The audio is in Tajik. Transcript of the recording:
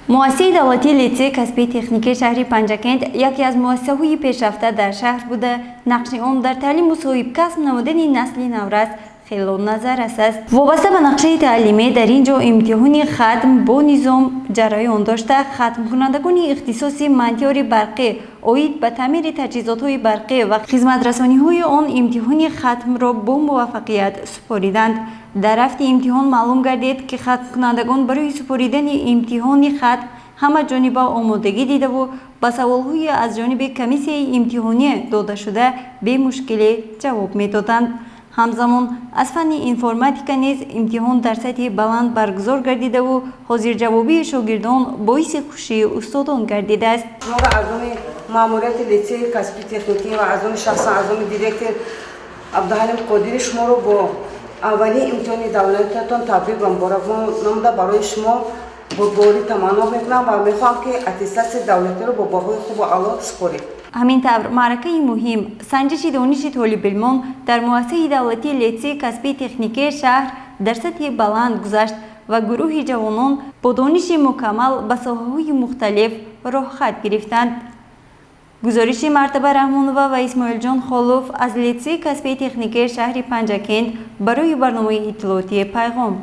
Муассисаи давлатии литсеи касбии техникии шаҳри Панҷакент яке аз муассисаҳои пешрафта дар шаҳр буда, нақши он дар таълиму соҳибкасб намудани насли наврас хело назаррас аст. Вобаста ба нақшаи таълимӣ, дар ин ҷо имтиҳони хатм бо низом ҷараён дошта, хатмкунандагони ихтисоси мантёри барқӣ оид ба таъмири таҷҳизотҳои барқӣ ва хизматрасониҳои он имтиҳони хатмро бо муваффақият супориданд. Дар рафти имтиҳон маълум гардид, ки хатмкунандагон барои супоридани имтиҳони хатм ҳама ҷониба омодагӣ дидаву ба саволҳои аз ҷониби комиссияи имтиҳонӣ додашуда бемушкилӣ ҷавоб медоданд. Ҳамзамон, аз фанни информатика низ имтиҳон дар сатҳи баланд баргузор гардидаву ҳозирҷавобии шогирдон боиси хушии устодон гардидааст. Шуморо аз номи маъмурияти литсеи касби техникӣ ва аз номи шахсан аз номи директор Абдуҳалим Қодирӣ шуморо бо аввалин имтиҳони давлатиятон табрик ва муборакбод намуда, барои шумо бурдборӣ таманно мекунам ва мехоҳам, ки аттестатсияи давлатиро бо баҳои хубу аъло супоред. Ҳамин тавр, маъракаи муҳим, санҷиши дониши толибилмон дар муассисаи давлатии литсеи касбии техникии шаҳр дар сатҳи баланд гузашт ва гурӯҳи ҷавонон бо дониши мукаммал ба соҳаҳои мухталиф роҳхат гирифтанд. Гузориши Мартаба Раҳмонова ва Исмоилҷон Холов аз литсеи касбии техникии шаҳри Панҷакент барои барномаи иттилоотии «Пайғом».